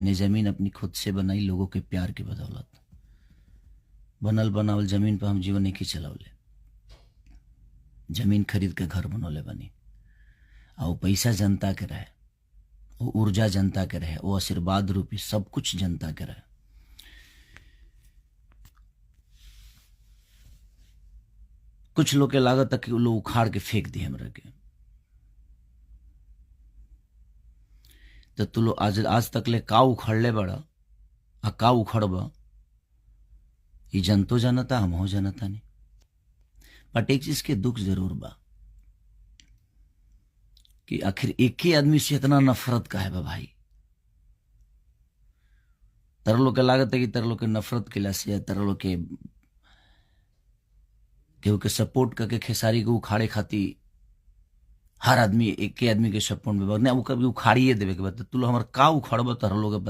ने जमीन अपनी खुद से बनाई लोगों के प्यार की बदौलत। बनल बनावल जमीन पर हम जीवन नहीं चलावले, जमीन खरीद के घर बनौले बनी। आ वो पैसा जनता के रहे, वो ऊर्जा जनता के रहे, वो आशीर्वाद रूपी सब कुछ जनता के रहे। कुछ लोग के लागत कि लोग उखाड़ के फेंक दिए हमरा के, तो तू लोग आज आज तक ले का उखड़ले बड़ा आ का उखड़ब, ये जनतो जानता, हमहो जानता नहीं। बट एक चीज के दुख जरूर बा कि आखिर एक ही आदमी से इतना नफरत काहे बा भाई। तर लोग के लागत है कि तर लोग के नफरत के से तर लोग के केहू के सपोर्ट करके खेसारी को उखाड़े खाती हर आदमी एक के आदमी के सपोर्ट में बा। नहीं, वो कभी उखाड़िए देवे के बाद तू लोग हमार का उखाड़ब तर लोग।